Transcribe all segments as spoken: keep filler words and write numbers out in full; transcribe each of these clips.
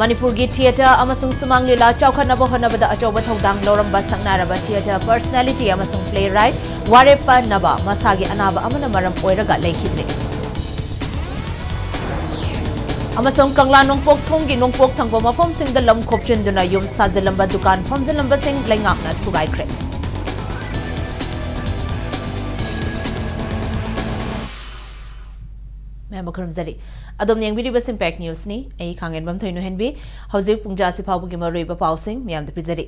ꯃꯅꯤꯄꯨꯔꯒꯤ ꯊꯤꯌꯦꯇꯔ ꯑꯃꯁꯨꯡ ꯁꯨꯃꯥꯡ ꯂꯤꯂꯥ ꯆꯥꯎꯈꯠꯅꯕ ꯍꯣꯠꯅꯕꯗ ꯑꯆꯧꯕ ꯊꯧꯗꯥꯡ ꯂꯧꯔꯝꯕ ꯁꯛꯅꯥꯏꯔꯕ ꯊꯤꯌꯦꯇꯔ ꯄꯔꯁꯅꯦꯂꯤꯇꯤ ꯑꯃꯁꯨꯡ ꯄ꯭ꯂꯦ ꯔꯥꯏꯠ ꯋꯥꯔꯦꯞꯄ ꯅꯕ ꯃꯁꯥꯒꯤ ꯑꯅꯥꯕ ꯑꯃꯅ ꯃꯔꯝ ꯑꯣꯏꯔꯒ ꯂꯩꯈꯤꯗ꯭ꯔꯦ꯫ ꯑꯃꯁꯨꯡ ꯀꯪꯂꯥ ꯅꯣꯡꯄꯣꯛ ꯊꯣꯡꯒꯤ ꯅꯣꯡꯄꯣꯛ ꯊꯪꯕ ꯃꯐꯝꯁꯤꯡꯗ ꯂꯝ ꯈꯣꯞꯆꯤꯟꯗꯨꯅ ꯌꯨꯝ ꯁꯥꯖꯤꯜꯂꯝꯕ ꯗꯨꯀꯥꯟ ꯐꯝꯖꯤꯜꯂꯝꯕꯁꯤꯡ ꯂꯩꯉꯥꯛꯅ ꯊꯨꯒꯥꯏꯈ꯭ꯔꯦ꯫ ꯃꯌꯥꯝ ꯈꯨꯔꯨꯝꯖꯔꯤ꯫ ꯑꯗꯣꯝꯅ ꯌꯦꯡꯕꯤꯔꯤꯕ ꯁꯤꯝꯄꯦꯛ ꯅ꯭ꯌꯨꯁꯅꯤ꯫ ꯑꯩ ꯈꯥꯡꯉꯦꯟꯕꯝ ꯊꯣꯏꯅꯨꯍꯦꯟꯕꯤ꯫ ꯍꯧꯖꯤꯛ ꯄꯨꯡ ꯖꯥꯁꯤ ꯐꯥꯎꯕꯒꯤ ꯃꯔꯨꯑꯣꯏꯕ ꯄꯥꯎꯁꯤꯡ ꯃꯌꯥꯝꯗ ꯄꯤꯖꯔꯤ꯫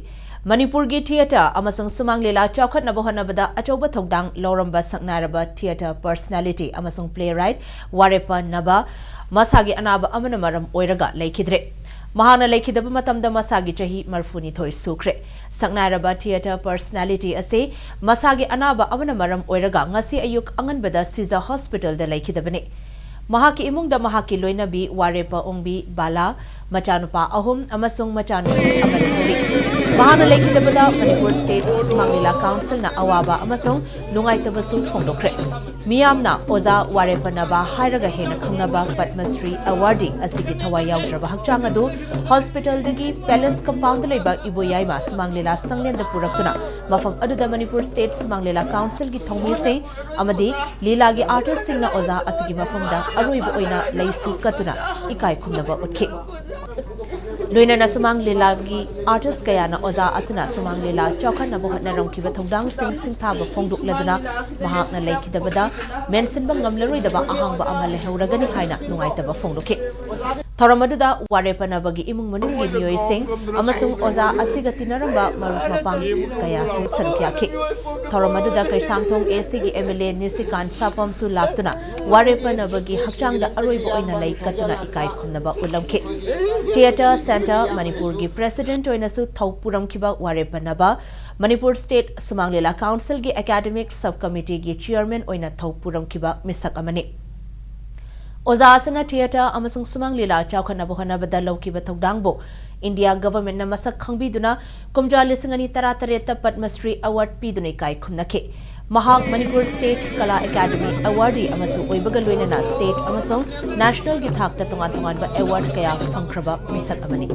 ꯃꯅꯤꯄꯨꯔꯒꯤ ꯊꯤꯌꯦꯇꯔ ꯑꯃꯁꯨꯡ ꯁꯨꯃꯥꯡ ꯂꯤꯂꯥ ꯆꯥꯎꯈꯠꯅꯕ ꯍꯣꯠꯅꯕꯗ ꯑꯆꯧꯕ ꯊꯧꯗꯥꯡ ꯂꯧꯔꯝꯕ ꯁꯛꯅꯥꯏꯔꯕ ꯊꯤꯌꯦꯇꯔ ꯄꯔꯁꯅꯦꯂꯤꯇꯤ ꯑꯃꯁꯨꯡ ꯄ꯭ꯂꯦ ꯔꯥꯏꯠ ꯋꯥꯔꯦꯞꯄ ꯅꯕ ꯃꯁꯥꯒꯤ ꯑꯅꯥꯕ ꯑꯃꯅ ꯃꯔꯝ ꯑꯣꯏꯔꯒ ꯂꯩꯈꯤꯗ꯭ꯔꯦ꯫ ꯃꯍꯥꯛꯅ ꯂꯩꯈꯤꯗꯕ ꯃꯇꯝꯗ ꯃꯁꯥꯒꯤ ꯆꯍꯤ ꯃꯔꯤꯐꯨꯅꯤꯊꯣꯏ ꯁꯨꯈ꯭ꯔꯦ꯫ ꯁꯛꯅꯥꯏꯔꯕ ꯊꯤꯌꯦꯇꯔ ꯄꯔꯁꯅꯦꯂꯤꯇꯤ ꯑꯁꯤ ꯃꯁꯥꯒꯤ ꯑꯅꯥꯕ ꯑꯃꯅ ꯃꯔꯝ ꯑꯣꯏꯔꯒ ꯉꯁꯤ ꯑꯌꯨꯛ ꯑꯉꯟꯕꯗ ꯁꯤꯖ ꯍꯣꯁꯄꯤꯇꯥꯜꯗ ꯂꯩꯈꯤꯗꯕꯅꯤ꯫ ꯃꯍꯥꯛꯀꯤ ꯏꯃꯨꯡꯗ ꯃꯍꯥꯛꯀꯤ ꯂꯣꯏꯅꯕꯤ ꯋꯥꯔꯦꯞꯄ ꯑꯣꯡꯕꯤ ꯕꯥꯂꯥ, ꯃꯆꯥꯅꯨꯄꯥ ꯑꯍꯨꯝ ꯑꯃꯁꯨꯡ ꯃꯆꯥꯅꯨꯄꯤ ꯑꯃ ꯂꯩꯍꯧꯔꯤ꯫ ꯃꯍꯥꯛꯅ ꯂꯩꯈꯤꯗꯕꯗ ꯃꯅꯤꯄꯨꯔ ꯁ꯭ꯇꯦꯠ ꯁꯨꯃꯥꯡ ꯂꯤꯂꯥ ꯀꯥꯎꯟꯁꯤꯜꯅ ꯑꯋꯥꯕ ꯑꯃꯁꯨꯡ ꯅꯨꯡꯉꯥꯏꯇꯕꯁꯨ ꯐꯣꯡꯗꯣꯛꯈ꯭ꯔꯦ꯫ ꯃꯤꯌꯥꯝꯅ ꯑꯣꯖꯥ ꯋꯥꯔꯦꯞꯄ ꯅꯕ ꯍꯥꯏꯔꯒ ꯍꯦꯟꯅ ꯈꯪꯅꯕ ꯄꯗꯃꯁ꯭ꯔꯤ ꯑꯦꯋꯥꯔꯗꯤ ꯑꯁꯤꯒꯤ ꯊꯋꯥꯏ ꯌꯥꯎꯗ꯭ꯔꯕ ꯍꯛꯆꯥꯡ ꯑꯗꯨ ꯍꯣꯁꯄꯤꯇꯥꯜꯗꯒꯤ ꯄꯦꯂꯦꯁ ꯀꯝꯄꯥꯎꯟꯗ ꯂꯩꯕ ꯏꯕꯣꯌꯥꯏꯃ ꯁꯨꯃꯥꯡ ꯂꯤꯂꯥ ꯁꯪꯂꯦꯟꯗ ꯄꯨꯔꯛꯇꯨꯅ ꯃꯐꯝ ꯑꯗꯨꯗ ꯃꯅꯤꯄꯨꯔ ꯁ꯭ꯇꯦꯠ ꯁꯨꯃꯥꯡ ꯂꯤꯂꯥ ꯀꯥꯎꯟꯁꯤꯜꯒꯤ ꯊꯧꯃꯤꯁꯤꯡ ꯑꯃꯗꯤ ꯂꯤꯂꯥꯒꯤ ꯑꯥꯔꯇꯤꯁꯁꯤꯡꯅ ꯑꯣꯖꯥ ꯑꯁꯤꯒꯤ ꯃꯐꯝꯗ ꯑꯔꯣꯏꯕ ꯑꯣꯏꯅ ꯂꯩꯁꯨ ꯀꯠꯇꯨꯅ ꯏꯀꯥꯏ ꯈꯨꯝꯅꯕ ꯎꯠꯈꯤ꯫ ꯂꯣꯏꯅꯅ ꯁꯨꯃꯥꯡ ꯂꯤꯂꯥꯒꯤ ꯑꯥꯔꯇꯤꯁ ꯀꯌꯥꯅ ꯑꯣꯖꯥ ꯑꯁꯤꯅ ꯁꯨꯃꯥꯡ ꯂꯤꯂꯥ ꯆꯥꯎꯈꯠꯅꯕ ꯍꯣꯠꯅꯔꯝꯈꯤꯕ ꯊꯧꯗꯥꯡꯁꯤꯡ ꯁꯤꯡꯊꯥꯕ ꯐꯣꯡꯗꯣꯛꯂꯗꯨꯅ ꯃꯍꯥꯛꯅ ꯂꯩꯈꯤꯗꯕꯗ ꯃꯦꯟꯁꯤꯟꯕ ꯉꯝꯂꯔꯣꯏꯗꯕ ꯑꯍꯥꯡꯕ ꯑꯃ ꯂꯩꯍꯧꯔꯒꯅꯤ ꯍꯥꯏꯅ ꯅꯨꯡꯉꯥꯏꯇꯕ ꯐꯣꯡꯗꯣꯛꯈꯤ꯫ ꯊꯧꯔꯝ ꯑꯗꯨꯗ ꯋꯥꯔꯦꯞꯄ ꯅꯕꯒꯤ ꯏꯃꯨꯡ ꯃꯅꯨꯡꯒꯤ ꯃꯤꯑꯣꯏꯁꯤꯡ ꯑꯃꯁꯨꯡ ꯑꯣꯖꯥ ꯑꯁꯤꯒ ꯇꯤꯟꯅꯔꯝꯕ ꯃꯔꯨꯞ ꯃꯄꯥꯡ ꯀꯌꯥꯁꯨ ꯁꯔꯨꯛ ꯌꯥꯈꯤ꯫ ꯊꯧꯔꯝ ꯑꯗꯨꯗ ꯀꯩꯁꯥꯝꯊꯣꯡ ꯑꯦꯁꯤꯒꯤ ꯑꯦꯝ ꯑꯦꯜ ꯑꯦ ꯅꯤꯁꯤꯀꯥꯟ ꯁꯥꯄꯝꯁꯨ ꯂꯥꯛꯇꯨꯅ ꯋꯥꯔꯦꯞꯄ ꯅꯕꯒꯤ ꯍꯛꯆꯥꯡꯗ ꯑꯔꯣꯏꯕ ꯑꯣꯏꯅ ꯂꯩ ꯀꯠꯇꯨꯅ ꯏꯀꯥꯏ ꯈꯨꯝꯅꯕ ꯎꯠꯂꯝꯈꯤ꯫ ꯊꯤꯌꯦꯇꯔ ꯁꯦꯟꯇꯔ ꯃꯅꯤꯄꯨꯔꯒꯤ ꯄ꯭ꯔꯦꯁꯤꯗꯦꯟꯠ ꯑꯣꯏꯅꯁꯨ ꯊꯧ ꯄꯨꯔꯝꯈꯤꯕ ꯋꯥꯔꯦꯞꯄ ꯅꯕ ꯃꯅꯤꯄꯨꯔ ꯁ꯭ꯇꯦꯠ ꯁꯨꯃꯥꯡ ꯂꯤꯂꯥ ꯀꯥꯎꯟꯁꯤꯜꯒꯤ ꯑꯦꯀꯥꯗꯦꯃꯤꯛ ꯁꯕ ꯀꯃꯤꯇꯤꯒꯤ ꯆꯤꯌꯔꯃꯦꯟ ꯑꯣꯏꯅ ꯊꯧ ꯄꯨꯔꯝꯈꯤꯕ ꯃꯤꯁꯛ ꯑꯃꯅꯤ꯫ ꯑꯣꯖꯥ ꯑꯁꯤꯅ ꯊꯤꯌꯦꯇꯔ ꯑꯃꯁꯨꯡ ꯁꯨꯃꯥꯡ ꯂꯤꯂꯥ ꯆꯥꯎꯈꯠꯅꯕ ꯍꯣꯠꯅꯕꯗ ꯂꯧꯈꯤꯕ ꯊꯧꯗꯥꯡꯕꯨ ꯏꯟꯗꯤꯌꯥ ꯒꯚꯔꯟꯃꯦꯟꯠꯅ ꯃꯁꯛ ꯈꯪꯕꯤꯗꯨꯅ ꯀꯨꯝꯖꯥ ꯂꯤꯁꯤꯡ ꯑꯅꯤ ꯇꯔꯥꯇꯔꯦꯠꯇ ꯄꯗꯃꯁ꯭ꯔꯤ ꯑꯦꯋꯥꯔꯗ ꯄꯤꯗꯨꯅ ꯏꯀꯥꯏ ꯈꯨꯝꯅꯈꯤ꯫ ꯃꯍꯥꯛ ꯃꯅꯤꯄꯨꯔ ꯁ꯭ꯇꯦꯠ ꯀꯂꯥ ꯑꯦꯀꯥꯗꯃꯤ ꯑꯦꯋꯥꯔꯗꯤ ꯑꯃꯁꯨ ꯑꯣꯏꯕꯒ ꯂꯣꯏꯅꯅ ꯁ꯭ꯇꯦꯠ ꯑꯃꯁꯨꯡ ꯅꯦꯁꯅꯦꯜꯒꯤ ꯊꯥꯛꯇ ꯇꯣꯉꯥꯟ ꯇꯣꯉꯥꯟꯕ ꯑꯦꯋꯥꯔꯗ ꯀꯌꯥ ꯐꯪꯈ꯭ꯔꯕ ꯃꯤꯁꯛ ꯑꯃꯅꯤ꯫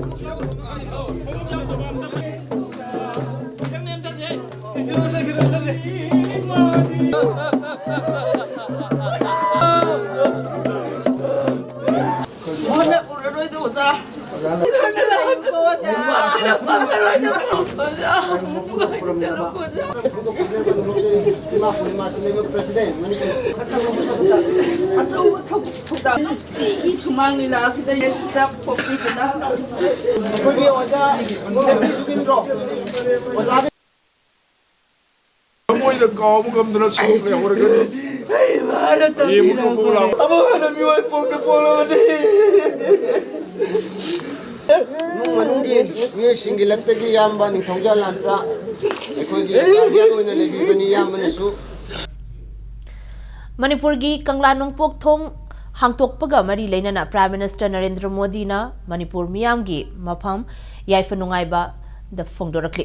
ꯑꯆꯧꯕ ꯊꯧ-, ꯊꯧꯗꯥꯡ ꯅꯨꯡꯇꯤꯒꯤ ꯁꯨꯃꯥꯡ ꯂꯤꯂꯥ ꯑꯁꯤꯗ ꯌꯦꯡꯁꯤꯗ ꯄꯣꯛꯄꯤꯗꯨꯅ ꯑꯩꯈꯣꯏꯒꯤ ꯑꯣꯖꯥ ꯖꯨꯕꯤꯟꯗ꯭ꯔꯣ, ꯑꯣꯖꯥꯒꯤ ꯊꯃꯣꯏꯗ ꯀꯥꯎꯕ ꯉꯝꯗꯅ ꯁꯨꯝ ꯂꯩꯍꯧꯔꯒꯅꯤ꯫ ꯍꯌꯦꯡ ꯑꯃꯨꯛ ꯂꯥꯛꯑꯣ꯫ ꯑꯃꯨꯛ ꯍꯟꯅ ꯃꯤꯑꯣꯏ ꯄꯣꯛꯇ ꯄꯣꯛꯂꯕꯗꯤ꯫ ꯏꯃꯨꯡ ꯃꯅꯨꯡꯒꯤ ꯃꯤꯑꯣꯏꯁꯤꯡꯒꯤ ꯂꯛꯇꯒꯤ ꯏꯌꯥꯝꯕ ꯅꯤꯡꯊꯧꯖꯥ ꯂꯥꯟꯆꯥ ꯑꯩꯈꯣꯏꯒꯤ ꯒꯥꯔꯗꯤꯌꯥꯟ ꯑꯣꯏꯅ ꯂꯩꯕꯤꯕꯅꯤ꯫ ꯏꯌꯥꯝꯕꯅꯁꯨ ꯃꯅꯤꯄꯨꯔꯒꯤ ꯀꯪꯂꯥ ꯅꯣꯡꯄꯣꯛ ꯊꯣꯡ ꯍꯥꯡꯗꯣꯛꯄꯒ ꯃꯔꯤ ꯂꯩꯅꯅ Prime Minister ꯅꯔꯦꯟꯗ꯭ꯔ ꯃꯣꯗꯤꯅ ꯃꯅꯤꯄꯨꯔ ꯃꯤꯌꯥꯝꯒꯤ ꯃꯐꯝ ꯌꯥꯏꯐ ꯅꯨꯡꯉꯥꯏꯕꯗ ꯐꯣꯡꯗꯣꯔꯛꯂꯤ꯫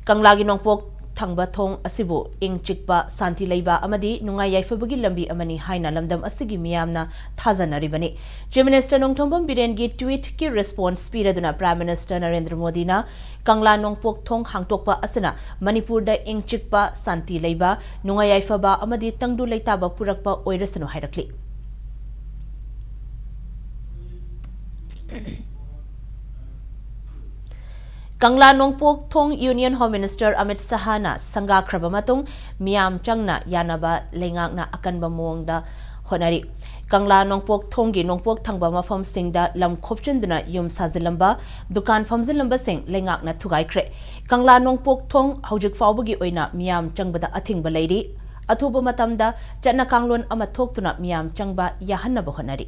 ꯀꯪꯂꯥꯒꯤ ꯅꯣꯡꯄꯣꯛ ꯊꯪꯕ ꯊꯣꯡ ꯑꯁꯤꯕꯨ ꯏꯪ ꯆꯤꯛꯄ, ꯁꯥꯟꯇꯤ ꯂꯩꯕ ꯑꯃꯗꯤ ꯅꯨꯡꯉꯥꯏ ꯌꯥꯏꯐꯕꯒꯤ ꯂꯝꯕꯤ ꯑꯃꯅꯤ ꯍꯥꯏꯅ ꯂꯝꯗꯝ ꯑꯁꯤꯒꯤ ꯃꯤꯌꯥꯝꯅ ꯊꯥꯖꯅꯔꯤꯕꯅꯤ꯫ Chief Minister ꯅꯣꯡꯊꯣꯝꯕꯝ ꯕꯤꯔꯦꯟꯒꯤ ꯇ꯭ꯋꯤꯠꯀꯤ ꯔꯦꯁꯄꯣꯟꯁ ꯄꯤꯔꯗꯨꯅ Prime Minister ꯅꯔꯦꯟꯗ꯭ꯔ ꯃꯣꯗꯤꯅ ꯀꯪꯂꯥ ꯅꯣꯡꯄꯣꯛ ꯊꯣꯡ ꯍꯥꯡꯗꯣꯛꯄ ꯑꯁꯤꯅ ꯃꯅꯤꯄꯨꯔꯗ ꯏꯪ ꯆꯤꯛꯄ, ꯁꯥꯟꯇꯤ ꯂꯩꯕ, ꯅꯨꯡꯉꯥꯏ ꯌꯥꯏꯐꯕ ꯑꯃꯗꯤ ꯇꯪꯗꯨ ꯂꯩꯇꯥꯕ ꯄꯨꯔꯛꯄ ꯑꯣꯏꯔꯁꯅꯨ ꯍꯥꯏꯔꯛꯂꯤ꯫ ꯀꯪꯂꯥ ꯅꯣꯡꯄꯣꯛ ꯊꯣꯡ Union Home Minister ꯑꯃꯤꯠ ꯁꯍꯥꯅ ꯁꯪꯒꯥꯈ꯭ꯔꯕ ꯃꯇꯨꯡ ꯃꯤꯌꯥꯝ ꯆꯪꯅ ꯌꯥꯅꯕ ꯂꯩꯉꯥꯛꯅ ꯑꯀꯟꯕ ꯃꯑꯣꯡꯗ ꯍꯣꯠꯅꯔꯤ꯫ ꯀꯪꯂꯥ ꯅꯣꯡꯄꯣꯛ ꯊꯣꯡꯒꯤ ꯅꯣꯡꯄꯣꯛ ꯊꯪꯕ ꯃꯐꯝꯁꯤꯡꯗ ꯂꯝ ꯈꯣꯞꯆꯤꯟꯗꯨꯅ ꯌꯨꯝ ꯁꯥꯖꯤꯜꯂꯝꯕ, ꯗꯨꯀꯥꯟ ꯐꯝꯖꯤꯜꯂꯝꯕꯁꯤꯡ ꯂꯩꯉꯥꯛꯅ ꯊꯨꯒꯥꯏꯈ꯭ꯔꯦ꯫ ꯀꯪꯂꯥ ꯅꯣꯡꯄꯣꯛ ꯊꯣꯡ ꯍꯧꯖꯤꯛ ꯐꯥꯎꯕꯒꯤ ꯑꯣꯏꯅ ꯃꯤꯌꯥꯝ ꯆꯪꯕꯗ ꯑꯊꯤꯡꯕ ꯂꯩꯔꯤ꯫ ꯑꯊꯨꯕ ꯃꯇꯝꯗ ꯆꯠꯅ ꯀꯥꯡꯂꯣꯟ ꯑꯃ ꯊꯣꯛꯇꯨꯅ ꯃꯤꯌꯥꯝ ꯆꯪꯕ ꯌꯥꯍꯟꯅꯕ ꯍꯣꯠꯅꯔꯤ꯫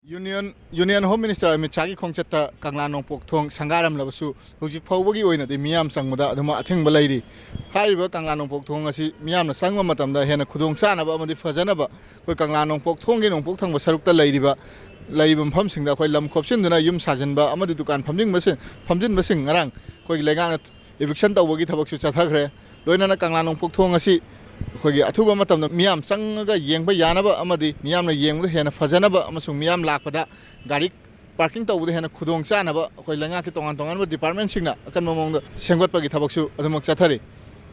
Union, Union Home Minister Amit ꯁꯥꯍꯒꯤ ꯈꯣꯡꯆꯠꯇ ꯀꯪꯂꯥ ꯅꯣꯡꯄꯣꯛ ꯊꯣꯡ ꯁꯪꯒꯥꯔꯝꯂꯕꯁꯨ, ꯍꯧꯖꯤꯛ ꯐꯥꯎꯕꯒꯤ ꯑꯣꯏꯅꯗꯤ ꯃꯤꯌꯥꯝ ꯆꯪꯕꯗ ꯑꯗꯨꯃꯛ ꯑꯊꯤꯡꯕ ꯂꯩꯔꯤ꯫ ꯍꯥꯏꯔꯤꯕ ꯀꯪꯂꯥ ꯅꯣꯡꯄꯣꯛ ꯊꯣꯡ ꯑꯁꯤ ꯃꯤꯌꯥꯝꯅ ꯆꯪꯕ ꯃꯇꯝꯗ ꯍꯦꯟꯅ ꯈꯨꯗꯣꯡ ꯆꯥꯅꯕ ꯑꯃꯗꯤ ꯐꯖꯅꯕ, ꯑꯩꯈꯣꯏ ꯀꯪꯂꯥ ꯅꯣꯡꯄꯣꯛ ꯊꯣꯡꯒꯤ ꯅꯣꯡꯄꯣꯛ ꯊꯪꯕ ꯁꯔꯨꯛꯇ ꯂꯩꯔꯤꯕ, ꯂꯩꯔꯤꯕ ꯃꯐꯝꯁꯤꯡꯗ ꯑꯩꯈꯣꯏ ꯂꯝ ꯈꯣꯞꯆꯤꯟꯗꯨꯅ ꯌꯨꯝ ꯁꯥꯖꯤꯟꯕ ꯑꯃꯗꯤ ꯗꯨꯀꯥꯟ ꯐꯝꯖꯤꯟꯕꯁꯤꯡ, ꯐꯝꯖꯤꯟꯕꯁꯤꯡ ꯉꯔꯥꯡ ꯑꯩꯈꯣꯏꯒꯤ ꯂꯩꯉꯥꯛꯅ eviction ꯇꯧꯕꯒꯤ ꯊꯕꯛꯁꯨ ꯆꯠꯊꯈ꯭ꯔꯦ꯫ ꯂꯣꯏꯅꯅ ꯀꯪꯂꯥ ꯅꯣꯡꯄꯣꯛ ꯊꯣꯡ ꯑꯁꯤ ꯑꯩꯈꯣꯏꯒꯤ ꯑꯊꯨꯕ ꯃꯇꯝꯗ ꯃꯤꯌꯥꯝ ꯆꯪꯉꯒ ꯌꯦꯡꯕ ꯌꯥꯅꯕ ꯑꯃꯗꯤ ꯃꯤꯌꯥꯝꯅ ꯌꯦꯡꯕꯗ ꯍꯦꯟꯅ ꯐꯖꯅꯕ ꯑꯃꯁꯨꯡ ꯃꯤꯌꯥꯝ ꯂꯥꯛꯄꯗ ꯒꯥꯔꯤ parking ꯇꯧꯕꯗ ꯍꯦꯟꯅ ꯈꯨꯗꯣꯡ ꯆꯥꯅꯕ ꯑꯩꯈꯣꯏ ꯂꯩꯉꯥꯛꯀꯤ ꯇꯣꯉꯥꯟ ꯇꯣꯉꯥꯟꯕ department ꯁꯤꯡꯅ ꯑꯀꯟꯕ ꯃꯑꯣꯡꯗ ꯁꯦꯝꯒꯠꯄꯒꯤ ꯊꯕꯛꯁꯨ ꯑꯗꯨꯃꯛ ꯆꯠꯊꯔꯤ꯫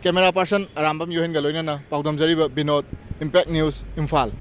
Camera person ꯑꯔꯥꯝꯕꯝ ꯌꯣꯍꯦꯟꯒ ꯂꯣꯏꯅꯅ ꯄꯥꯎꯗꯝꯖꯔꯤꯕ ꯕꯤꯅꯣꯗ, Impact News, ꯏꯝꯐꯥꯜ꯫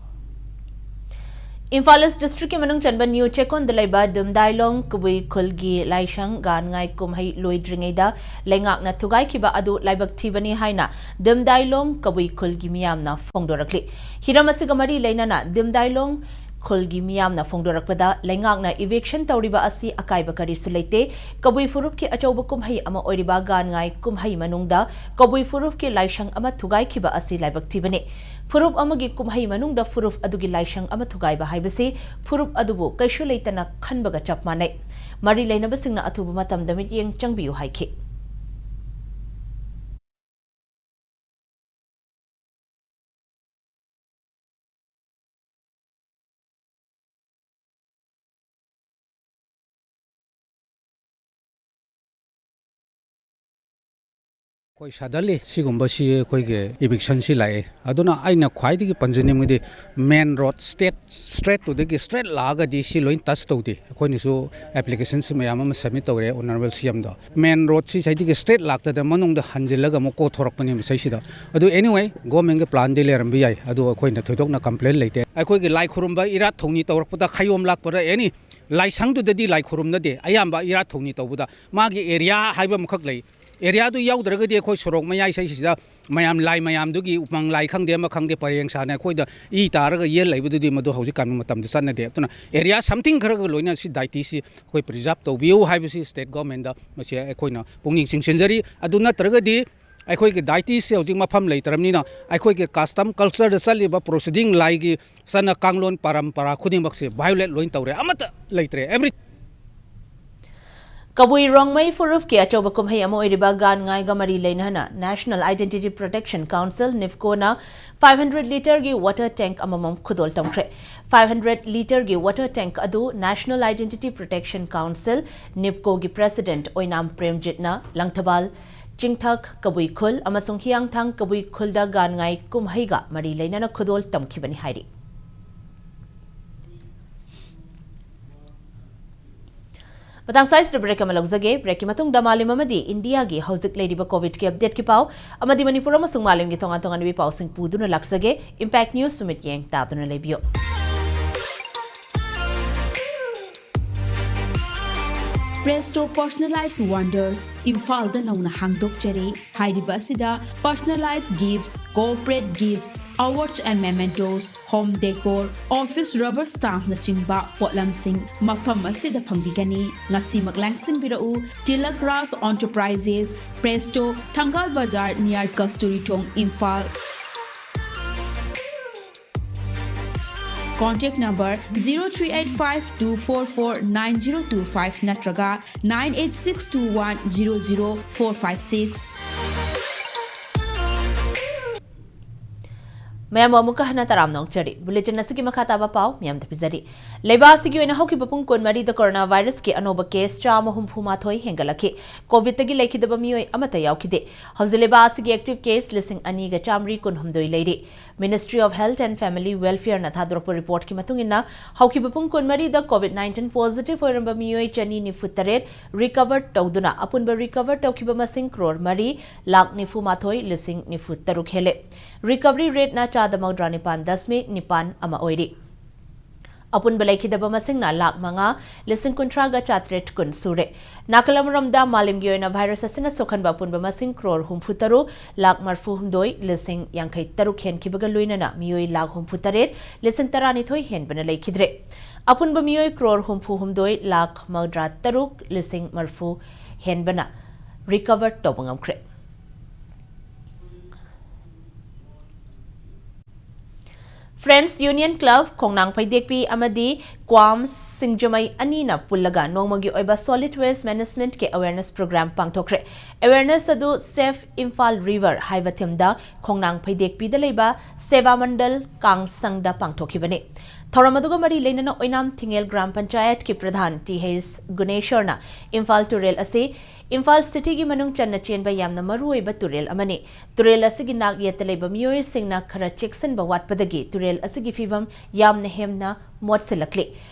ꯏꯝꯐꯥꯜ ꯏꯁ ꯗꯤꯁꯇ꯭ꯔꯤꯛꯀꯤ ꯃꯅꯨꯡ ꯆꯟꯕ ꯅ꯭ꯌꯨ ꯆꯦꯛꯀꯣꯟꯗ ꯂꯩꯕ ꯗꯨꯝꯗꯥꯏꯂꯣꯡ ꯀꯕꯨꯏ ꯈꯨꯜꯒꯤ ꯂꯥꯏꯁꯪ ꯒꯥꯟ ꯉꯥꯏ ꯀꯨꯝꯍꯩ ꯂꯣꯏꯗ꯭ꯔꯤꯉꯩꯗ ꯂꯩꯉꯥꯛꯅ ꯊꯨꯒꯥꯏꯈꯤꯕ ꯑꯗꯨ ꯂꯥꯏꯕꯛ ꯊꯤꯕꯅꯤ ꯍꯥꯏꯅ ꯗꯨꯝꯗꯥꯏꯂꯣꯡ ꯀꯕꯨꯏ ꯈꯨꯜꯒꯤ ꯃꯤꯌꯥꯝꯅ ꯐꯣꯡꯗꯣꯔꯛꯂꯤ꯫ ꯍꯤꯔꯝ ꯑꯁꯤꯒ ꯃꯔꯤ ꯂꯩꯅꯅ ꯗꯨꯝꯗꯥꯏꯂꯣꯡ ꯈꯨꯜꯒꯤ ꯃꯤꯌꯥꯝꯅ ꯐꯣꯡꯗꯣꯔꯛꯄꯗ, ꯂꯩꯉꯥꯛꯅ eviction ꯇꯧꯔꯤꯕ ꯑꯁꯤ ꯑꯀꯥꯏꯕ ꯀꯔꯤꯁꯨ ꯂꯩꯇꯦ꯫ ꯀꯕꯨꯏ ꯐꯨꯔꯨꯞꯀꯤ ꯑꯆꯧꯕ ꯀꯨꯝꯍꯩ ꯑꯃ ꯑꯣꯏꯔꯤꯕ ꯒꯥꯟ ꯉꯥꯏ ꯀꯨꯝꯍꯩ ꯃꯅꯨꯡꯗ ꯀꯕꯨꯏ ꯐꯨꯔꯨꯞꯀꯤ ꯂꯥꯏꯁꯪ ꯑꯃ ꯊꯨꯒꯥꯏꯈꯤꯕ ꯑꯁꯤ ꯂꯥꯏꯕꯛ ꯊꯤꯕꯅꯤ꯫ ꯐꯨꯔꯨꯞ ꯑꯃꯒꯤ ꯀꯨꯝꯍꯩ ꯃꯅꯨꯡꯗ ꯐꯨꯔꯨꯞ ꯑꯗꯨꯒꯤ ꯂꯥꯏꯁꯪ ꯑꯃ ꯊꯨꯒꯥꯏꯕ ꯍꯥꯏꯕꯁꯤ ꯐꯨꯔꯨꯞ ꯑꯗꯨꯕꯨ ꯀꯩꯁꯨ ꯂꯩꯇꯅ ꯈꯟꯕꯒ ꯆꯞ ꯃꯥꯟꯅꯩ꯫ ꯃꯔꯤ ꯂꯩꯅꯕꯁꯤꯡꯅ ꯑꯊꯨꯕ ꯃꯇꯝꯗ ꯃꯤꯠꯌꯦꯡ ꯆꯪꯕꯤꯌꯨ ꯍꯥꯏꯈꯤ꯫ ꯑꯩꯈꯣꯏ suddenly ꯁꯤꯒꯨꯝꯕꯁꯤ ꯑꯩꯈꯣꯏꯒꯤ evictionꯁꯤ ꯂꯥꯛꯑꯦ꯫ ꯑꯗꯨꯅ ꯑꯩꯅ ꯈ꯭ꯋꯥꯏꯗꯒꯤ ꯄꯟꯖꯅꯤꯡꯕꯗꯤ, main road state, straightꯇꯨꯗꯒꯤ straight ꯂꯥꯛꯑꯒꯗꯤ ꯁꯤ ꯂꯣꯏ touch ꯇꯧꯗꯦ꯫ ꯑꯩꯈꯣꯏꯅꯁꯨ applicationꯁꯤ ꯃꯌꯥꯝ ꯑꯃ submit ꯇꯧꯔꯦ Honourable CMꯗ꯫ Main roadꯁꯤ ꯁꯤꯗꯒꯤ straight ꯂꯥꯛꯇꯗꯅ ꯃꯅꯨꯡꯗ ꯍꯟꯖꯤꯜꯂꯒ ꯑꯃꯨꯛ ꯀꯣꯊꯣꯔꯛꯄꯅꯦꯕ ꯁꯤꯗꯩꯁꯤꯗ꯫ ꯑꯗꯨ anyway, governmentꯒꯤ planꯗꯤ ꯂꯩꯔꯝꯕ ꯌꯥꯏ, ꯑꯗꯨ ꯑꯩꯈꯣꯏꯅ ꯊꯣꯏꯗꯣꯛꯅ complain ꯂꯩꯇꯦ꯫ ꯑꯩꯈꯣꯏꯒꯤ ꯂꯥꯏ ꯈꯨꯔꯨꯝꯕ ꯏꯔꯥꯠ ꯊꯧꯅꯤ ꯇꯧꯔꯛꯄꯗ ꯈꯌꯣꯝ ꯂꯥꯛꯄꯗ any ꯂꯥꯏꯁꯪꯗꯨꯗꯗꯤ ꯂꯥꯏ ꯈꯨꯔꯨꯝꯅꯗꯦ, ꯑꯌꯥꯝꯕ ꯏꯔꯥꯠ ꯊꯧꯅꯤ ꯇꯧꯕꯗ ꯃꯥꯒꯤ area ꯍꯥꯏꯕ ꯑꯃꯈꯛ ꯂꯩ꯫ Areaꯗꯨ ꯌꯥꯎꯗ꯭ꯔꯒꯗꯤ ꯑꯩꯈꯣꯏ ꯁꯣꯔꯣꯛ ꯃꯌꯥꯏ ꯁꯤꯗꯩꯁꯤꯗ ꯃꯌꯥꯝ ꯂꯥꯏ ꯃꯌꯥꯝꯗꯨꯒꯤ ꯎꯃꯪ ꯂꯥꯏ ꯈꯪꯗꯦ ꯑꯃ ꯈꯪꯗꯦ ꯄꯔꯦꯡ ꯁꯥꯅ ꯑꯩꯈꯣꯏꯗ ꯏ ꯇꯥꯔꯒ ꯌꯦꯜ ꯂꯩꯕꯗꯨꯗꯤ ꯃꯗꯨ ꯍꯧꯖꯤꯛꯀꯥꯟꯒꯤ ꯃꯇꯝꯗ ꯆꯠꯅꯗꯦ꯫ ꯑꯗꯨꯅ area something ꯈꯔꯒ ꯂꯣꯏꯅ ꯁꯤ deityꯁꯤ ꯑꯩꯈꯣꯏ preserve ꯇꯧꯕꯤꯌꯨ ꯍꯥꯏꯕꯁꯤ state governmentꯗ ꯃꯁꯤ ꯑꯩꯈꯣꯏꯅ ꯄꯨꯛꯅꯤꯡ ꯆꯤꯡꯁꯤꯟꯖꯔꯤ꯫ ꯑꯗꯨ ꯅꯠꯇ꯭ꯔꯒꯗꯤ ꯑꯩꯈꯣꯏꯒꯤ ꯗꯥꯏꯇꯤꯁꯁꯦ ꯍꯧꯖꯤꯛ ꯃꯐꯝ ꯂꯩꯇ꯭ꯔꯕꯅꯤꯅ ꯑꯩꯈꯣꯏꯒꯤ ꯀꯁꯇꯝ ꯀꯜꯆꯔꯗ ꯆꯠꯂꯤꯕ ꯄ꯭ꯔꯣꯁꯤꯗꯤꯡ ꯂꯥꯏꯒꯤ ꯆꯠꯅ ꯀꯥꯡꯂꯣꯟ ꯄꯔꯝꯄꯔꯥ ꯈꯨꯗꯤꯡꯃꯛꯁꯦ ꯚꯥꯏꯑꯣꯂꯦꯠ ꯂꯣꯏ ꯇꯧꯔꯦ, ꯑꯃꯠꯇ ꯂꯩꯇ꯭ꯔꯦ꯫ ꯑꯦꯕ꯭ꯔꯤ ꯀꯕꯨꯏ ꯔꯣꯡꯃꯩ ꯐꯨꯔꯨꯞꯀꯤ ꯑꯆꯧꯕ ꯀꯨꯝꯍꯩ ꯑꯃ ꯑꯣꯏꯔꯤꯕ ꯒꯥꯟ ꯉꯥꯏꯒ ꯃꯔꯤ ꯂꯩꯅꯅ National Identity Protection Council, NIFCO ꯅ five hundred litre ꯒꯤ water tank ꯑꯃꯃꯝ ꯈꯨꯗꯣꯜ ꯇꯝꯈ꯭ꯔꯦ꯫ Five hundred litre ꯒꯤ water tank ꯑꯗꯨ National Identity Protection Council, NIFCO ꯒꯤ President ꯑꯣꯏꯅꯥꯝ ꯄ꯭ꯔꯦꯝꯖꯤꯠꯅ ꯂꯪꯊꯕꯥꯜ, ꯆꯤꯡꯊꯛ, ꯀꯕꯨꯏ ꯈꯨꯜ ꯑꯃꯁꯨꯡ ꯍꯤꯌꯥꯡꯊꯥꯡ ꯀꯕꯨꯏ ꯈꯨꯜꯗ ꯒꯥꯟ ꯉꯥꯏ ꯀꯨꯝꯍꯩꯒ ꯃꯔꯤ ꯂꯩꯅꯅ ꯈꯨꯗꯣꯜ ꯇꯝꯈꯤꯕꯅꯤ ꯍꯥꯏꯔꯤ꯫ ꯃꯇꯥꯡ ꯁ꯭ꯋꯥꯏꯁꯤꯗ break ꯑꯃ ꯂꯧꯖꯒꯦ꯫ Break ꯀꯤ ꯃꯇꯨꯡꯗ ꯃꯥꯂꯦꯝ ꯑꯃꯗꯤ ꯏꯟꯗꯤꯌꯥꯒꯤ ꯍꯧꯖꯤꯛ ꯂꯩꯔꯤꯕ COVID ꯀꯤ update ꯀꯤ ꯄꯥꯎ ꯑꯃꯗꯤ ꯃꯅꯤꯄꯨꯔ ꯑꯃꯁꯨꯡ ꯃꯥꯂꯦꯝꯒꯤ ꯇꯣꯉꯥꯟ ꯇꯣꯉꯥꯟꯕ ꯄꯥꯎꯁꯤꯡ ꯄꯨꯗꯨꯅ ꯂꯥꯛꯆꯒꯦ꯫ Impact News ꯃꯤꯠꯌꯦꯡ ꯇꯥꯗꯨꯅ ꯂꯩꯕꯤꯌꯨ꯫ Presto Personalized Wonders ꯏꯝꯐꯥꯜꯗ ꯅꯧꯅ ꯍꯥꯡꯗꯣꯛꯆꯔꯦ꯫ ꯍꯥꯏꯔꯤꯕ ꯑꯁꯤꯗ personalized gifts, corporate gifts, awards and mementos, home decor, office rubber stamp ꯅꯆꯤꯡꯕ ꯄꯣꯠꯂꯝꯁꯤꯡ ꯃꯐꯝ ꯑꯁꯤꯗ ꯐꯪꯕꯤꯒꯅꯤ꯫ ꯉꯁꯤꯃꯛ ꯂꯥꯡꯁꯤꯟꯕꯤꯔꯛꯎ꯫ Tilak Raj Enterprises, Presto, ꯊꯪꯒꯥꯜ ꯕꯖꯥꯔ, near ꯀꯁꯇꯨꯔꯤ ꯊꯣꯡ, Imphal. Contact number zero three eight five two four four nine zero two five ꯅꯠꯇ꯭ꯔꯒ nine eight six two one zero zero four five six꯫ ꯃꯌꯥꯝꯕꯨ ꯑꯃꯨꯛꯀ ꯍꯟꯅ ꯇꯔꯥꯝꯅ ꯑꯣꯛꯆꯔꯤ꯫ Bulletin ꯑꯁꯤꯒꯤ ꯃꯈꯥ ꯇꯥꯕ ꯄꯥꯎ ꯃꯌꯥꯝꯗ ꯄꯤꯖꯔꯤ꯫ ꯂꯩꯕꯥꯛ ꯑꯁꯤꯒꯤ ꯑꯣꯏꯅ ꯍꯧꯈꯤꯕ ꯄꯨꯡ ꯀꯨꯟꯃꯔꯤꯗ coronavirus ꯀꯤ ꯑꯅꯧꯕ case ꯆꯥꯝꯃ ꯍꯨꯝꯐꯨ ꯃꯥꯊꯣꯏ ꯍꯦꯟꯒꯠꯂꯛꯈꯤ꯫ COVID ꯇꯒꯤ ꯂꯩꯈꯤꯗꯕ ꯃꯤꯑꯣꯏ ꯑꯃꯠꯇ ꯌꯥꯎꯈꯤꯗꯦ꯫ ꯍꯧꯖꯤꯛ ꯂꯩꯕꯥꯛ ꯑꯁꯤꯒꯤ active case ꯂꯤꯁꯤꯡ ꯑꯅꯤꯒ ꯆꯥꯃꯔꯤ ꯀꯨꯟꯍꯨꯝꯗꯣꯏ ꯂꯩꯔꯤ꯫ Ministry of Health and Family Welfare ꯅ ꯊꯥꯗꯣꯔꯛꯄ report ꯀꯤ ꯃꯇꯨꯡ ꯏꯟꯅ, ꯍꯧꯈꯤꯕ ꯄꯨꯡ ꯀꯨꯟꯃꯔꯤꯗ COVID nineteen positive ꯑꯣꯏꯔꯝꯕ ꯃꯤꯑꯣꯏ ꯆꯅꯤ ꯅꯤꯐꯨ ꯇꯔꯦꯠ recover ꯇꯧꯗꯨꯅ, ꯑꯄꯨꯟꯕ recover ꯇꯧꯈꯤꯕ ꯃꯁꯤꯡ ꯀ꯭ꯔꯣꯔ ꯃꯔꯤ ꯂꯥꯈ ꯅꯤꯐꯨ ꯃꯥꯊꯣꯏ ꯂꯤꯁꯤꯡ ꯅꯤꯐꯨ ꯇꯔꯨꯛ ꯍꯦꯜꯂꯦ꯫ Recovery rate ꯅ ꯆꯥꯗ ꯃꯧꯗ꯭ꯔꯥ ꯅꯤꯄꯥꯟ ꯗꯁꯃꯤꯛ ꯅꯤꯄꯥꯟ ꯑꯃ ꯑꯣꯏꯔꯤ꯫ ꯑꯄꯨꯟꯕ ꯂꯩꯈꯤꯗꯕ ꯃꯁꯤꯡꯅ ꯂꯥꯈ ꯃꯉꯥ ꯂꯤꯁꯤꯡ ꯀꯨꯟꯊ꯭ꯔꯥꯒ ꯆꯥꯇ꯭ꯔꯦꯠ ꯀꯨꯟ ꯁꯨꯔꯦ꯫ ꯅꯥꯀꯜ ꯑꯃꯔꯣꯝꯗ, ꯃꯥꯂꯦꯝꯒꯤ ꯑꯣꯏꯅ virus ꯑꯁꯤꯅ ꯁꯣꯛꯍꯟꯕ ꯑꯄꯨꯟꯕ ꯃꯁꯤꯡ ꯀ꯭ꯔꯣꯔ ꯍꯨꯝꯐꯨ ꯇꯔꯨꯛ ꯂꯥꯈ ꯃꯔꯐꯨ ꯍꯨꯝꯗꯣꯏ ꯂꯤꯁꯤꯡ ꯌꯥꯡꯈꯩ ꯇꯔꯨꯛ ꯍꯦꯟꯈꯤꯕꯒ ꯂꯣꯏꯅꯅ ꯃꯤꯑꯣꯏ ꯂꯥꯈ ꯍꯨꯝꯐꯨ ꯇꯔꯦꯠ ꯂꯤꯁꯤꯡ ꯇꯔꯥꯅꯤꯊꯣꯏ ꯍꯦꯟꯕꯅ ꯂꯩꯈꯤꯗ꯭ꯔꯦ꯫ ꯑꯄꯨꯟꯕ ꯃꯤꯑꯣꯏ ꯀ꯭ꯔꯣꯔ ꯍꯨꯝꯐꯨ ꯍꯨꯝꯗꯣꯏ ꯂꯥꯈ ꯃꯧꯗ꯭ꯔꯥ ꯇꯔꯨꯛ ꯂꯤꯁꯤꯡ ꯃꯔꯐꯨ ꯍꯦꯟꯕꯅ recover ꯇꯧꯕ ꯉꯝꯈ꯭ꯔꯦ꯫ Friends Union Club, ꯈꯣꯡꯅꯥꯡ ꯐꯩꯗꯦꯛꯄꯤ ꯑꯃꯗꯤ ꯀ꯭ꯋꯥꯝꯁ ꯁꯤꯡꯖꯃꯩ ꯑꯅꯤꯅ ꯄꯨꯜꯂꯒ ꯅꯣꯡꯃꯒꯤ ꯑꯣꯏꯕ solid waste managementꯀꯤ awareness program ꯄꯥꯡꯊꯣꯛꯈ꯭ꯔꯦ꯫ Awareness ꯑꯗꯨ Save Imphal River ꯍꯥꯏꯕ themeꯗ ꯈꯣꯡꯅꯥꯡ ꯐꯩꯗꯦꯛꯄꯤꯗ ꯂꯩꯕ ꯁꯦꯕꯥ ꯃꯟꯗꯜ ꯀꯥꯡꯁꯪꯗ ꯄꯥꯡꯊꯣꯛꯈꯤꯕꯅꯤ꯫ ꯊꯧꯔꯝ ꯑꯗꯨꯒ ꯃꯔꯤ ꯂꯩꯅꯅ ꯑꯣꯏꯅꯥꯝ ꯊꯤꯡꯉꯦꯜ ꯒ꯭ꯔꯥꯝ ꯄꯟꯆꯥꯌꯠꯀꯤ ꯄ꯭ꯔꯙꯥꯟ ꯇꯤ ꯍꯩꯆ ꯒꯨꯅꯦꯁꯣꯔꯅ ꯏꯝꯐꯥꯜ ꯇꯨꯔꯦꯜ ꯑꯁꯤ ꯏꯝꯐꯥꯜ ꯁꯤꯇꯤꯒꯤ ꯃꯅꯨꯡ ꯆꯟꯅ ꯆꯦꯟꯕ ꯌꯥꯝꯅ ꯃꯔꯨꯑꯣꯏꯕ ꯇꯨꯔꯦꯜ ꯑꯃꯅꯤ꯫ ꯇꯨꯔꯦꯜ ꯑꯁꯤꯒꯤ ꯅꯥꯛ ꯌꯦꯠꯇ ꯂꯩꯕ ꯃꯤꯑꯣꯏꯁꯤꯡꯅ ꯈꯔ ꯆꯦꯛꯁꯤꯟꯕ ꯋꯥꯠꯄꯗꯒꯤ ꯇꯨꯔꯦꯜ ꯑꯁꯤꯒꯤ ꯐꯤꯕꯝ ꯌꯥꯝꯅ ꯍꯦꯟꯅ ꯃꯣꯠꯁꯤꯜꯂꯛꯂꯤ꯫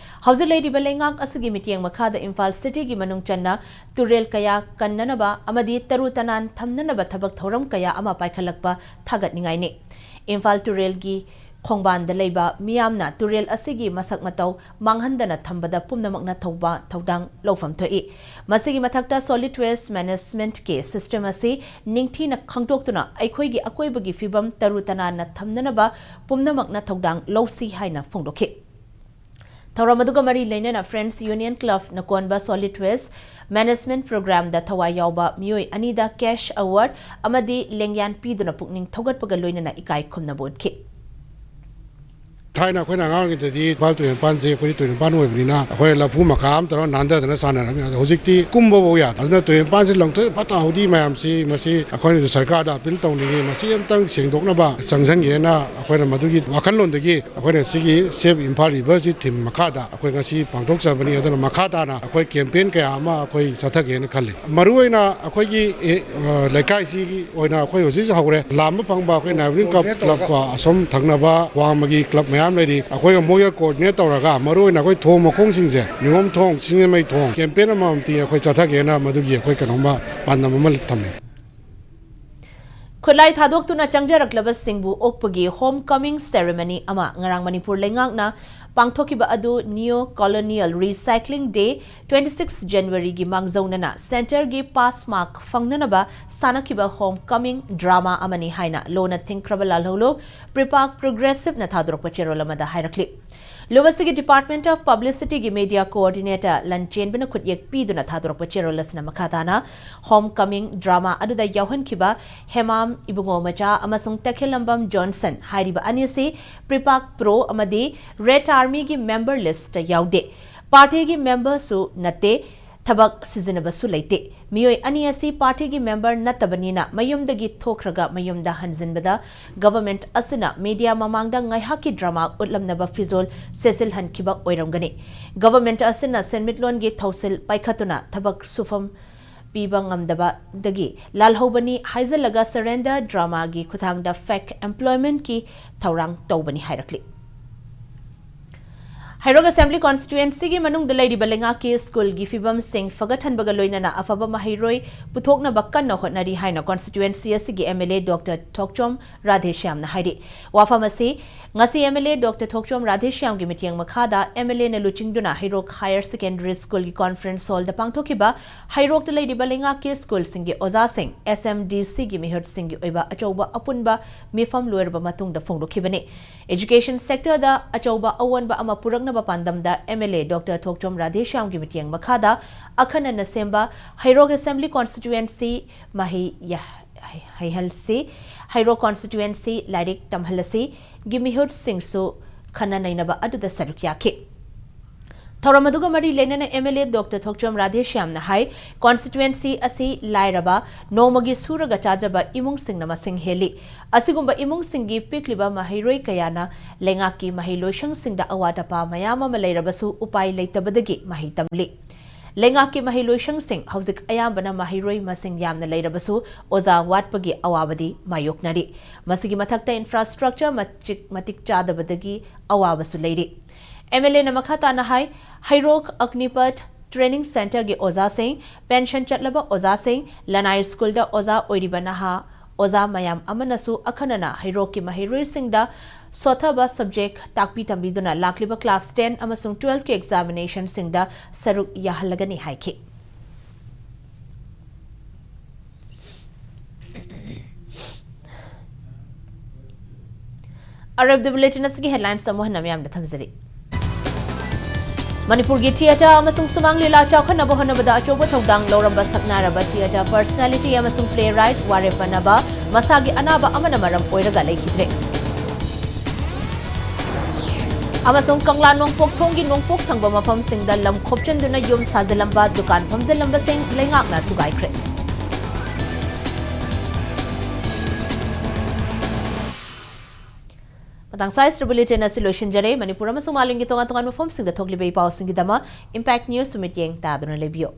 ꯍꯧꯖꯤꯛ ꯂꯩꯔꯤꯕ ꯂꯩꯉꯥꯛ ꯑꯁꯤꯒꯤ ꯃꯤꯠꯌꯦꯡ ꯃꯈꯥꯗ ꯏꯝꯐꯥꯜ ꯁꯤꯇꯤꯒꯤ ꯃꯅꯨꯡ ꯆꯟꯅ ꯇꯨꯔꯦꯜ ꯀꯌꯥ ꯀꯟꯅꯅꯕ ꯑꯃꯗꯤ ꯇꯔꯨ ꯇꯅꯥꯟ ꯊꯝꯅꯅꯕ ꯊꯕꯛ ꯊꯧꯔꯝ ꯀꯌꯥ ꯑꯃ ꯄꯥꯏꯈꯠꯂꯛꯄ ꯊꯥꯒꯠꯅꯤꯡꯉꯥꯏꯅꯤ꯫ ꯏꯝꯐꯥꯜ ꯇꯨꯔꯦꯜꯒꯤ ꯈꯣꯡꯕꯥꯟꯗ ꯂꯩꯕ ꯃꯤꯌꯥꯝꯅ ꯇꯨꯔꯦꯜ ꯑꯁꯤꯒꯤ ꯃꯁꯛ ꯃꯇꯧ ꯃꯥꯡꯍꯟꯗꯅ ꯊꯝꯕꯗ ꯄꯨꯝꯅꯃꯛꯅ ꯊꯧꯕ ꯊꯧꯗꯥꯡ ꯂꯧꯐꯝ ꯊꯣꯛꯏ꯫ ꯃꯁꯤꯒꯤ ꯃꯊꯛꯇ solid waste managementꯀꯤ system ꯑꯁꯤ ꯅꯤꯡꯊꯤꯅ ꯈꯪꯗꯣꯛꯇꯨꯅ ꯑꯩꯈꯣꯏꯒꯤ ꯑꯀꯣꯏꯕꯒꯤ ꯐꯤꯕꯝ ꯇꯔꯨ ꯇꯅꯥꯟꯅ ꯊꯝꯅꯅꯕ ꯄꯨꯝꯅꯃꯛꯅ ꯊꯧꯗꯥꯡ ꯂꯧꯁꯤ ꯍꯥꯏꯅ ꯐꯣꯡꯗꯣꯛꯈꯤ꯫ ꯊꯧꯔꯝ ꯑꯗꯨꯒ ꯃꯔꯤ ꯂꯩꯅꯅ Friends Union Clubꯅ ꯀꯣꯟꯕ solid waste management programꯗ ꯊꯋꯥꯏ ꯌꯥꯎꯕ ꯃꯤꯑꯣꯏ ꯑꯅꯤꯗ cash award ꯑꯃꯗꯤ ꯂꯦꯡꯌꯥꯟ ꯄꯤꯗꯨꯅ ꯄꯨꯛꯅꯤꯡ ꯊꯧꯒꯠꯄꯒ ꯂꯣꯏꯅꯅ ꯏꯀꯥꯏ ꯈꯨꯝꯅꯕ ꯎꯠꯈꯤ꯫ ꯊꯥꯏꯅ ꯑꯩꯈꯣꯏꯅ ꯑꯉꯥꯡ ꯑꯣꯏꯔꯤꯉꯩꯗꯗꯤ ꯏꯝꯐꯥꯜ ꯇꯨꯔꯦꯜ ꯃꯄꯥꯟꯁꯦ ꯑꯩꯈꯣꯏꯗꯤ ꯇꯨꯔꯦꯜ ꯃꯄꯥꯟ ꯑꯣꯏꯕꯅꯤꯅ ꯑꯩꯈꯣꯏꯅ ꯂꯐꯨ ꯃꯀꯥ ꯑꯃ ꯇꯧꯔꯒ ꯅꯥꯟꯊꯗꯅ ꯁꯥꯟꯅꯔꯝꯃꯤ꯫ ꯑꯗꯣ ꯍꯧꯖꯤꯛꯇꯤ ꯀꯨꯝꯕꯐꯥꯎ ꯌꯥꯗꯦ꯫ ꯑꯗꯨꯅ ꯇꯨꯔꯦꯜ ꯃꯄꯥꯟꯁꯦ ꯂꯪꯊꯣꯛ ꯐꯠꯇ ꯍꯥꯎꯗꯤ ꯃꯌꯥꯝꯁꯤ, ꯃꯁꯤ ꯑꯩꯈꯣꯏꯅꯁꯨ ꯁꯔꯀꯥꯔꯗ appeal ꯇꯧꯅꯤꯡꯉꯤ꯫ ꯃꯁꯤ ꯑꯝꯇꯪ ꯁꯦꯡꯗꯣꯛꯅꯕ ꯆꯪꯁꯤꯟꯒꯦꯅ ꯑꯩꯈꯣꯏꯅ ꯃꯗꯨꯒꯤ ꯋꯥꯈꯜꯂꯣꯟꯗꯒꯤ ꯑꯩꯈꯣꯏꯅ ꯁꯤꯒꯤ Save Imphal Riverꯁꯤ theme ꯃꯈꯥꯗ ꯑꯩꯈꯣꯏ ꯉꯁꯤ ꯄꯥꯡꯊꯣꯛꯆꯕꯅꯤ꯫ ꯑꯗꯨꯅ ꯃꯈꯥ ꯇꯥꯅ ꯑꯩꯈꯣꯏ campaign ꯀꯌꯥ ꯑꯃ ꯑꯩꯈꯣꯏ ꯆꯠꯊꯒꯦꯅ ꯈꯜꯂꯤ꯫ ꯃꯔꯨꯑꯣꯏꯅ ꯑꯩꯈꯣꯏꯒꯤ, ꯑꯦ, ꯑ, ꯂꯩꯀꯥꯏꯁꯤꯒꯤ ꯑꯣꯏꯅ ꯑꯩꯈꯣꯏ ꯍꯧꯖꯤꯛ ꯍꯧꯖꯤꯛ ꯍꯧꯔꯦ꯫ ꯂꯥꯝꯕ ꯐꯪꯕ ꯑꯩꯈꯣꯏ neighbouring club, clubꯀꯣ, ꯑꯁꯣꯝ ꯊꯪꯅꯕ ꯋꯥꯡꯃꯒꯤ club ꯃꯌꯥꯝ ꯂꯩꯔꯤ꯫ ꯑꯩꯈꯣꯏꯒ ꯃꯣꯏꯒ coordinate ꯇꯧꯔꯒ ꯃꯔꯨꯑꯣꯏꯅ ꯑꯩꯈꯣꯏ ꯊꯣꯡ ꯃꯈꯣꯡꯁꯤꯡꯁꯦ, ꯅꯤꯉꯣꯝ ꯊꯣꯡ, ꯁꯤꯡꯖꯃꯩ ꯊꯣꯡ, campaign ꯑꯃꯃꯝꯇꯤ ꯑꯩꯈꯣꯏ ꯆꯠꯊꯒꯦꯅ ꯃꯗꯨꯒꯤ ꯑꯩꯈꯣꯏ ꯀꯩꯅꯣꯝꯃ ꯄꯥꯟꯗꯝ ꯑꯃ ꯊꯝꯃꯤ꯫ ꯈꯨꯠꯂꯥꯏ ꯊꯥꯗꯣꯛꯇꯨꯅ ꯆꯪꯖꯔꯛꯂꯕꯁꯤꯡꯕꯨ ꯑꯣꯛꯄꯒꯤ home coming ceremony ꯑꯃ ꯉꯔꯥꯡ ꯃꯅꯤꯄꯨꯔ ꯂꯩꯉꯥꯛꯅ ꯄꯥꯡꯊꯣꯛꯈꯤꯕ ꯑꯗꯨ Neo Colonial Recycling Day, twenty six Januaryꯒꯤ ꯃꯥꯡꯖꯧꯅꯅ centreꯒꯤ pass mark ꯐꯪꯅꯅꯕ ꯁꯥꯟꯅꯈꯤꯕ home coming drama ꯑꯃꯅꯤ ꯍꯥꯏꯅ ꯂꯣꯟꯅ ꯊꯤꯡꯈ꯭ꯔꯕ ꯂꯥꯜꯍꯧꯂꯨꯞ ꯄ꯭ꯔꯤꯄꯥꯛ ꯄ꯭ꯔꯣꯒ꯭ꯔꯦꯁꯤꯞꯅ ꯊꯥꯗꯣꯔꯛꯄ ꯆꯦꯔꯣꯜ ꯑꯃꯗ ꯍꯥꯏꯔꯛꯂꯤ꯫ ꯂꯨꯕꯁꯤꯒꯤ Department of Publicity ꯒꯤ Media Coordinator ꯂꯟꯆꯦꯟꯕꯅ ꯈꯨꯠꯌꯦꯛ ꯄꯤꯗꯨꯅ ꯊꯥꯗꯣꯔꯛꯄ ꯆꯦꯔꯣꯜ ꯑꯁꯤꯅ ꯃꯈꯥ ꯇꯥꯅ Homecoming drama ꯑꯗꯨꯗ ꯌꯥꯎꯍꯟꯈꯤꯕ ꯍꯦꯃꯥꯝ ꯏꯕꯨꯡꯉꯣ ꯃꯆꯥ ꯑꯃꯁꯨꯡ ꯇꯈꯦꯜꯂꯝꯕꯝ ꯖꯣꯟꯁꯟ ꯍꯥꯏꯔꯤꯕ ꯑꯅꯤ ꯑꯁꯤ PREPAK Pro ꯑꯃꯗꯤ Red Army ꯒꯤ member list ꯇ ꯌꯥꯎꯗꯦ꯫ Party ꯒꯤ member ꯁꯨ ꯅꯠꯇꯦ꯫ ꯊꯕꯛ ꯁꯤꯖꯤꯟꯅꯕꯁꯨ ꯂꯩꯇꯦ꯫ ꯃꯤꯑꯣꯏ ꯑꯅꯤ ꯑꯁꯤ party ꯒꯤ member ꯅꯠꯇꯕꯅꯤꯅ ꯃꯌꯨꯝꯗꯒꯤ ꯊꯣꯛꯈ꯭ꯔꯒ ꯃꯌꯨꯝꯗ ꯍꯟꯖꯤꯟꯕꯗ government ꯑꯁꯤꯅ media ꯃꯃꯥꯡꯗ ꯉꯥꯏꯍꯥꯛꯀꯤ drama ꯎꯠꯂꯝꯅꯕ ꯐꯤꯖꯣꯜ ꯁꯦꯠꯆꯤꯜꯍꯟꯈꯤꯕ ꯑꯣꯏꯔꯝꯒꯅꯤ꯫ Government ꯑꯁꯤꯅ ꯁꯦꯟꯃꯤꯠꯂꯣꯟꯒꯤ ꯊꯧꯁꯤꯜ ꯄꯥꯏꯈꯠꯇꯨꯅ ꯊꯕꯛ ꯁꯨꯐꯝ ꯄꯤꯕ ꯉꯝꯗꯕꯗꯒꯤ ꯂꯥꯜꯍꯧꯕꯅꯤ ꯍꯥꯏꯖꯜꯂꯒ surrender drama ꯒꯤ ꯈꯨꯠꯊꯥꯡꯗ fake employment ꯀꯤ ꯊꯧꯔꯥꯡ ꯇꯧꯕꯅꯤ ꯍꯥꯏꯔꯛꯂꯤ꯫ ꯍꯩꯔꯣꯛ Assembly Constituency ꯒꯤ ꯃꯅꯨꯡꯗ ꯂꯩꯔꯤꯕ ꯂꯩꯉꯥꯛꯀꯤ ꯁ꯭ꯀꯨꯜꯒꯤ ꯐꯤꯕꯝꯁꯤꯡ ꯐꯒꯠꯍꯟꯕꯒ ꯂꯣꯏꯅꯅ ꯑꯐꯕ ꯃꯍꯩꯔꯣꯏ ꯄꯨꯊꯣꯛꯅꯕ ꯀꯟꯅ ꯍꯣꯠꯅꯔꯤ ꯍꯥꯏꯅ constituency ꯑꯁꯤꯒꯤ MLA Doctor ꯊꯣꯛꯆꯣꯝ ꯔꯥꯙꯦꯁ꯭ꯌꯥꯝꯅ ꯍꯥꯏꯔꯤ꯫ ꯋꯥꯐꯝ ꯑꯁꯤ ꯉꯁꯤ MLA Doctor ꯊꯣꯛꯆꯣꯝ ꯔꯥꯙꯦꯁ꯭ꯌꯥꯝꯒꯤ ꯃꯤꯠꯌꯦꯡ ꯃꯈꯥꯗ MLA ꯅ ꯂꯨꯆꯤꯡꯗꯨꯅ ꯍꯩꯔꯣꯛ Higher Secondary School ꯒꯤ conference hall ꯗ ꯄꯥꯡꯊꯣꯛꯈꯤꯕ ꯍꯩꯔꯣꯛꯇ ꯂꯩꯔꯤꯕ ꯂꯩꯉꯥꯛꯀꯤ ꯁ꯭ꯀꯨꯜꯁꯤꯡꯒꯤ ꯑꯣꯖꯥꯁꯤꯡ, SMDC ꯒꯤ ꯃꯤꯍꯨꯠꯁꯤꯡꯒꯤ ꯑꯣꯏꯕ ꯑꯆꯧꯕ ꯑꯄꯨꯟꯕ ꯃꯤꯐꯝ ꯂꯣꯏꯔꯕ ꯃꯇꯨꯡꯗ ꯐꯣꯡꯗꯣꯛꯈꯤꯕꯅꯤ꯫ Education sector ꯗ ꯑꯆꯧꯕ ꯑꯑꯣꯟꯕ ꯑꯃ ꯄꯨꯔꯛꯅꯕ ꯄꯥꯟꯗꯝꯗ MLA Doctor ꯊꯣꯛꯆꯣꯝ ꯔꯥꯙꯦꯁ꯭ꯌꯥꯝꯒꯤ ꯃꯤꯠꯌꯦꯡ ꯃꯈꯥꯗ ꯑꯈꯟꯅꯅ ꯁꯦꯝꯕ ꯍꯩꯔꯣꯛ Assembly Constituency ꯃꯍꯩ ꯌꯥ-, ꯍꯩ-, ꯍꯩꯍꯜꯁꯤ, ꯍꯩꯔꯣꯛ Constituency ꯂꯥꯏꯔꯤꯛ ꯇꯝꯍꯜꯂꯁꯤ ꯒꯤ ꯃꯤꯍꯨꯠꯁꯤꯡꯁꯨ ꯈꯟꯅ ꯅꯩꯅꯕ ꯑꯗꯨꯗ ꯁꯔꯨꯛ ꯌꯥꯈꯤ꯫ ꯊꯧꯔꯝ ꯑꯗꯨꯒ ꯃꯔꯤ ꯂꯩꯅꯅ MLA Doctor ꯊꯣꯛꯆꯣꯝ ꯔꯥꯙꯦꯁ꯭ꯌꯥꯝꯅ ꯍꯥꯏ, constituency ꯑꯁꯤ ꯂꯥꯏꯔꯕ, ꯅꯣꯡꯃꯒꯤ ꯁꯨꯔꯒ ꯆꯥꯖꯕ ꯏꯃꯨꯡꯁꯤꯡꯅ ꯃꯁꯤꯡ ꯍꯦꯜꯂꯤ꯫ ꯑꯁꯤꯒꯨꯝꯕ ꯏꯃꯨꯡꯁꯤꯡꯒꯤ ꯄꯤꯛꯂꯤꯕ ꯃꯍꯩꯔꯣꯏ ꯀꯌꯥꯅ ꯂꯩꯉꯥꯛꯀꯤ ꯃꯍꯩ ꯂꯣꯏꯁꯪꯁꯤꯡꯗ ꯑꯋꯥꯠ ꯑꯄꯥ ꯃꯌꯥꯝ ꯑꯃ ꯂꯩꯔꯕꯁꯨ ꯎꯄꯥꯏ ꯂꯩꯇꯕꯗꯒꯤ ꯃꯍꯩ ꯇꯝꯂꯤ꯫ ꯂꯩꯉꯥꯛꯀꯤ ꯃꯍꯩ ꯂꯣꯏꯁꯪꯁꯤꯡ ꯍꯧꯖꯤꯛ ꯑꯌꯥꯝꯕꯅ ꯃꯍꯩꯔꯣꯏ ꯃꯁꯤꯡ ꯌꯥꯝꯅ ꯂꯩꯔꯕꯁꯨ ꯑꯣꯖꯥ ꯋꯥꯠꯄꯒꯤ ꯑꯋꯥꯕꯗꯤ ꯃꯥꯌꯣꯛꯅꯔꯤ꯫ ꯃꯁꯤꯒꯤ ꯃꯊꯛꯇ infrastructure ꯃꯆꯤꯛ ꯃꯇꯤꯛ ꯆꯥꯗꯕꯗꯒꯤ ꯑꯋꯥꯕꯁꯨ ꯂꯩꯔꯤ꯫ MLA ꯅ ꯃꯈꯥ ꯇꯥꯅ ꯍꯥꯏ, ꯍꯩꯔꯣꯛ ꯑꯒꯅꯤꯄꯊ Training Centre ꯒꯤ ꯑꯣꯖꯥꯁꯤꯡ, pension ꯆꯠꯂꯕ ꯑꯣꯖꯥꯁꯤꯡ, ꯂꯅꯥꯏ ꯁ꯭ꯀꯨꯜꯗ ꯑꯣꯖꯥ ꯑꯣꯏꯔꯤꯕ ꯅꯍꯥ ꯑꯣꯖꯥ ꯃꯌꯥꯝ ꯑꯃꯅꯁꯨ ꯑꯈꯟꯅꯅ ꯍꯩꯔꯣꯛꯀꯤ ꯃꯍꯩꯔꯣꯏꯁꯤꯡꯗ ꯁꯣꯊꯕ subject ꯇꯥꯛꯄꯤ ꯇꯝꯕꯤꯗꯨꯅ ꯂꯥꯛꯂꯤꯕ class ten ꯑꯃꯁꯨꯡ twelve ꯀꯤ examination ꯁꯤꯡꯗ ꯁꯔꯨꯛ ꯌꯥꯍꯜꯂꯒꯅꯤ ꯍꯥꯏꯈꯤ꯫ ꯑꯔꯣꯏꯕꯗ bulletin ꯑꯁꯤꯒꯤ headlines ꯑꯃꯨꯛ ꯍꯟꯅ ꯃꯌꯥꯝꯗ ꯊꯝꯖꯔꯤ꯫ ꯃꯅꯤꯄꯨꯔꯒꯤ theatre ꯑꯃꯁꯨꯡ ꯁꯨꯃꯥꯡ ꯂꯤꯂꯥ ꯆꯥꯎꯈꯠꯅꯕ ꯍꯣꯠꯅꯕꯗ ꯑꯆꯧꯕ ꯊꯧꯗꯥꯡ ꯂꯧꯔꯝꯕ ꯁꯛꯅꯥꯏꯔꯕ theatre personality ꯑꯃꯁꯨꯡ playwright ꯋꯥꯔꯦꯞ ꯄꯅꯕ ꯃꯁꯥꯒꯤ ꯑꯅꯥꯕ ꯑꯃꯅ ꯃꯔꯝ ꯑꯣꯏꯔꯒ ꯂꯩꯈꯤꯗ꯭ꯔꯦ꯫ ꯑꯃꯁꯨꯡ ꯀꯪꯂꯥ ꯅꯣꯡꯄꯣꯛ ꯊꯣꯡꯒꯤ ꯅꯣꯡꯄꯣꯛ ꯊꯪꯕ ꯃꯐꯝꯁꯤꯡꯗ ꯂꯝ ꯈꯣꯞꯆꯤꯟꯗꯨꯅ ꯌꯨꯝ ꯁꯥꯖꯤꯜꯂꯝꯕ, ꯗꯨꯀꯥꯟ ꯐꯝꯖꯤꯜꯂꯝꯕꯁꯤꯡ ꯂꯩꯉꯥꯛꯅ ꯊꯨꯒꯥꯏꯈ꯭ꯔꯦ꯫ ꯃꯇꯥꯡ ꯁ꯭ꯋꯥꯏꯁꯤꯗ bulletin ꯑꯁꯤ ꯂꯣꯏꯁꯤꯟꯖꯔꯦ꯫ ꯃꯅꯤꯄꯨꯔ ꯑꯃꯁꯨꯡ ꯃꯥꯂꯦꯝꯒꯤ ꯇꯣꯉꯥꯟ ꯇꯣꯉꯥꯟꯕ ꯃꯐꯝꯁꯤꯡꯗ ꯊꯣꯛꯂꯤꯕ ꯏ ꯄꯥꯎꯁꯤꯡꯒꯤꯗꯃꯛ Impact News ꯃꯤꯠꯌꯦꯡ ꯇꯥꯗꯨꯅ ꯂꯩꯕꯤꯌꯨ꯫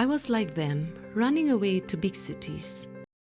I was like them, running away to big cities.